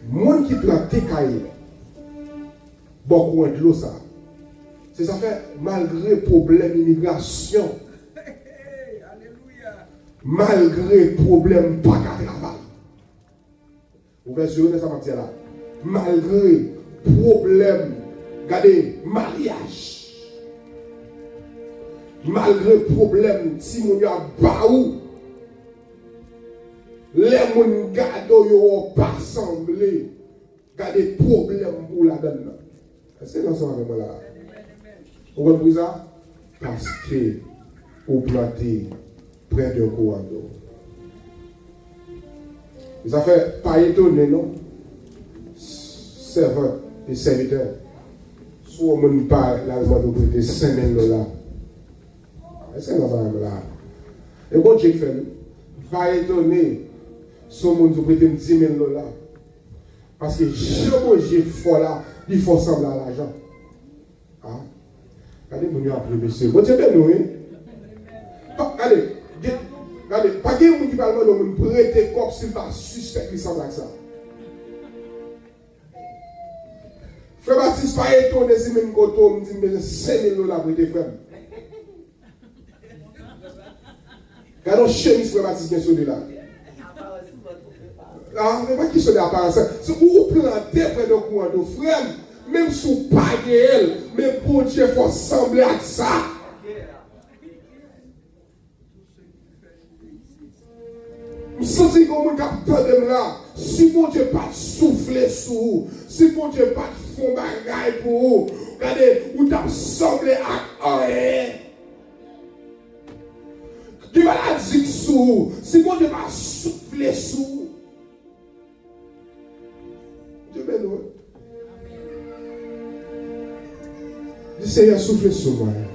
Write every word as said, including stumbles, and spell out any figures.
Moun ki plante kay bò kouran dlo sa, se sa fè, malgre pwoblèm imigrasyon, malgre pwoblèm pa ka travay, ouvè zye w nan sa m ap di a la, malgre pwoblèm, gade, maryaj, malgre pwoblèm timoun yo ap ba ou, lè moun gade w yo wè w pa sanble, gade pwoblèm ou ladann nan. Èske nou ansanm avè mwen la? Ou konn poukisa? Paske ou plante prè de kouran dlo. Sa fè, pa etone non, sèvant e sèvitè, si w wè moun pa l al mande w prete senk mil dola. Èske nou ansanm avè m la? E Bondye k fè l. Pa etone si yon moun di w prete m di mil dola. Paske jan Bondye fò la, li fò sanble a lajan. A. Gade moun yo ap ri, mesye. Bondye beni w, wi. Pa, gade, gen, gade, pa gen moun ki pral mande yon moun prete kòb si l pa sispèk li sanble ak sa. Frè Batis, pa etone si menm kote w, m di m bezwen senk mil dola prete frè m. Gade yon chemiz Frè Batis gen sou li la. A, men pa kesyon de aparans. Se pou ou plante prè de kouran dlo, frè m. Menm si w pa genyen l, men Bondye fè w sanble ak sa. M santi gen yon moun k ap tande m la. Si Bondye pa t soufle sou ou, si Bondye pa t fè yon bagay pou ou, gade, ou t ap sanble ak anyen. Gen maladi k sou ou, si Bondye pa soufle sou ou. Bondye beni w. Di, Seyè, soufle sou mwen.